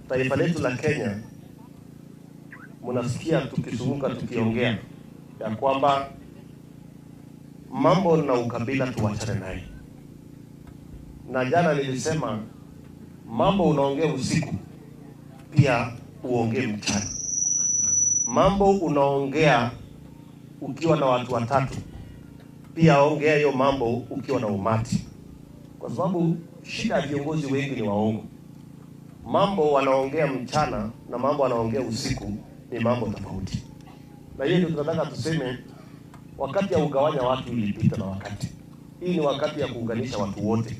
Taifa letu la Kenya, mnasikia tukizunguka tukiongea ya kwamba mambo na ukabila tuwachane naye, na jana nilisema mambo unaongea usiku pia uongee mchana. Mambo unaongea ukiwa na watu watatu pia ongea hiyo mambo ukiwa na umati, kwa sababu shida ya viongozi wengi ni waongo. Mambo wanaongea mchana na mambo wanaongea usiku ni mambo tofauti, na hiyo ndio tunataka tuseme. Wakati ya ugawanya watu ilipita, na wakati hii ni wakati ya kuunganisha watu wote.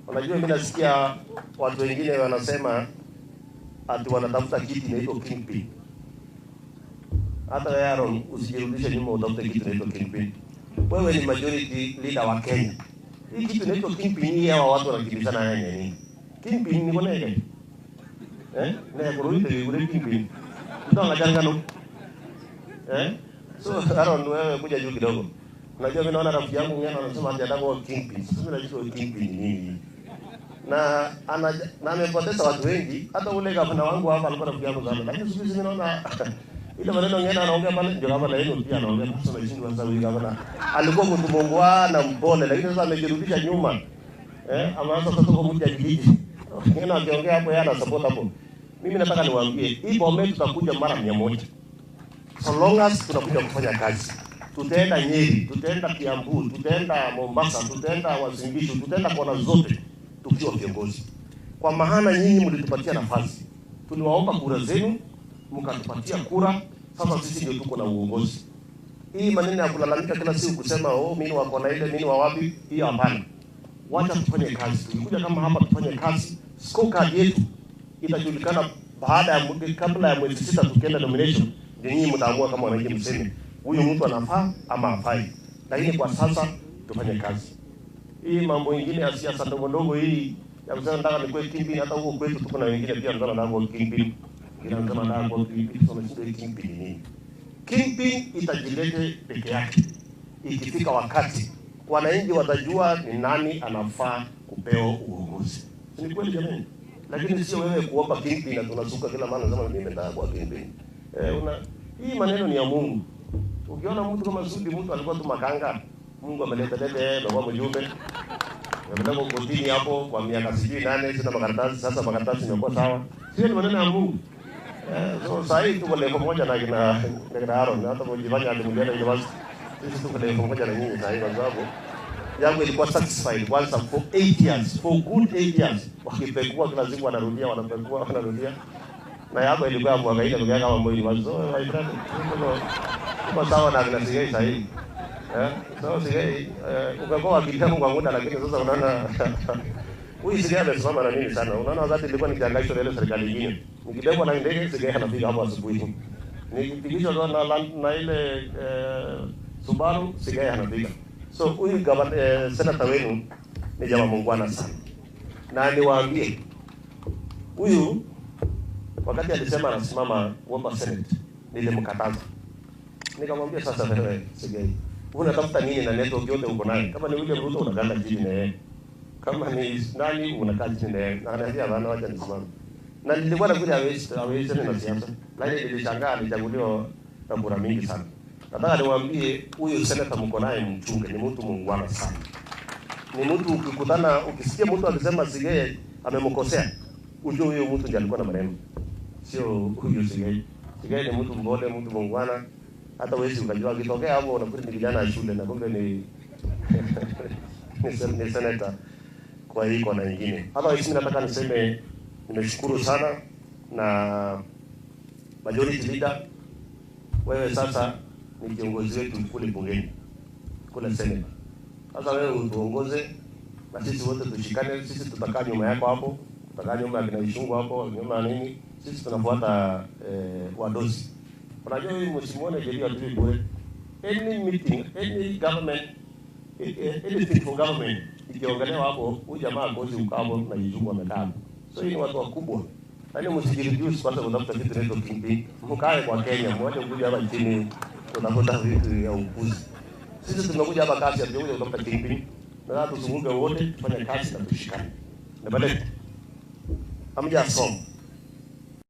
Unajua, mimi nasikia watu wengine wanasema ati wanatafuta kiti inaitwa kingpin. Hata wewe Aaron, usijirudishe nyuma utafute kitu inaitwa kingpin. Wewe ni majority leader wa Kenya. Hii kitu inaitwa kingpin, hii hawa watu wanakimbizana naye nini? Kingpin ni kone gani? Eh? Ne kurudi kule kingpin. Ndio ngajangano. Eh? So Aaron, wewe kuja juu kidogo. Unajua mimi naona rafiki yangu ngana anasema ati anataka kuwa kingpin. Sasa mimi najua kingpin ni nini? Na ana na amepoteza watu wengi. Hata ule gavana wangu hapa alikuwa rafiki yangu sana, lakini siku hizi mimi naona ile maneno ngena anaongea pale, ndio gavana yenu pia anaongea. Sasa nashindwa sasa, huyu gavana alikuwa mtu mungwana mpole, lakini sasa amejirudisha nyuma, ameanza sasa kwa mtu ya kijiji. Ngena akiongea hapo, yeye ana support hapo. Mimi nataka niwaambie hii Bomet tutakuja mara 100, so long as tunakuja kufanya kazi. Tutaenda Nyeri, tutaenda Kiambu, tutaenda Mombasa, tutaenda Uasin Gishu, tutaenda kona zote tukiwa viongozi, kwa maana nyinyi mlitupatia nafasi, tuliwaomba kura zenu, mkatupatia kura. Sasa sisi ndio tuko na uongozi. Hii maneno ya kulalamika kila siku kusema, "Oh, mimi wako na ile, mimi wa wapi," hiyo hapana. Wacha tufanye kazi. Tukikuja kama hapa tufanye kazi, scorecard yetu itajulikana baada ya kabla ya mwezi 6 tukienda nomination, ndio nyinyi mtaamua kama wananchi, mseme huyu mtu anafaa ama hafai. Lakini kwa sasa tufanye kazi. Hii mambo ingine ya siasa ndogo ndogo hii ya kusema nataka nikuwe kingpin, hata huko kwetu tuko na wengine pia wanasema nataka kuwa kingpin, wengine wanasema nataka kuwa kingpin. Sasa unashindwa hii kingpin ni nini? Kingpin itajilete peke yake ikifika wakati wananchi watajua ni nani anafaa kupewa uongozi. Ni kweli jamani? Lakini sio wewe kuomba kingpin na tunasuka kila mara nasema mimi nataka kuwa kingpin. Eh, una hii maneno ni ya Mungu. Ukiona mtu kama Sudi, mtu alikuwa tu makanga, Mungu ameleta lete yeye amekuwa mjumbe. Amepelekwa kotini hapo kwa miaka sijui 8, sina makaratasi, sasa makaratasi imekuwa sawa. Sio ni maneno ya Mungu. So sasa hii tuko level moja na kina Aaron, hata kujifanya alimliana ile basi. Sisi tuko level moja na nyinyi sasa hivi, kwa sababu yangu ilikuwa satisfied kwanza for 8 years, for good 8 years. Wakipekua kila siku wanarudia, wanapekua, wanarudia. Na yako ilikuwa mwaka ile pekee kama mwili wa, so my brother, tuko sawa na kina Sigei sasa hivi. Eh, so Sigei, ungekuwa wakili kwa muda, lakini sasa unaona huyu Sigei amesimama na mimi sana. Unaona wakati nilikuwa nikihangaishwa na ile serikali nyingine. Nikibebwa na ndege, Sigei anapiga hapo asubuhi. Nikipigishwa na ile Subaru, Sigei anapiga. So huyu gavana, senator wenu ni jamaa muungwana sana. Na niwaambie huyu wakati alisema anasimama kuomba Senate, nilimkataza. Nikamwambia, "Sasa wewe Sigei, unatafuta nini na network yote uko nayo? Kama ni William Ruto unakaa chini na yeye. Kama ni nani unakaa chini na yeye." Na akaniambia, "Bana, wacha nisimame." Na nilikuwa nafikiri hawezi na siasa. Lakini nilishangaa alichaguliwa na kura mingi sana. Nataka niwaambie huyu senator mko naye mchunge, ni mtu muungwana sana. Ni mtu ukikutana, ukisikia mtu akisema Sigei amemkosea, ujue huyo mtu ndiye alikuwa na maneno. Sio huyu Sigei. Sigei ni mtu mpole, mtu muungwana. Hata huwezi ukajua akitokea hapo unafikiri ni kijana wa shule na kumbe ni senator kwa hii kona nyingine. Hata mimi nataka niseme nimeshukuru sana na majority leader, wewe sasa ni kiongozi wetu kule bungeni, kule Senate. Sasa wewe utuongoze na sisi wote tushikane, sisi tutakaa nyuma yako hapo, tutakaa nyuma ya kina Ichung'wah hapo, nyuma ya nini, sisi tunafuata wadosi. Unajua huyu msimuone Jerry Atuli bure. Any meeting, any government, anything for government ikiongelewa hapo, huyu jamaa hakosi kukaa hapo na Ichung'wah amekaa. So hii ni watu wakubwa. Yaani msijireduce kwanza kutafuta vitu inaitwa kingpin. Mkae kwa Kenya, mwache kuja hapa nchini kutafuta vitu ya upuzi. Sisi tumekuja hapa kazi, hatujakuja kutafuta kingpin. Nataka tuzunguke wote, tufanye kazi na tushikane. Na baadaye hamjasoma.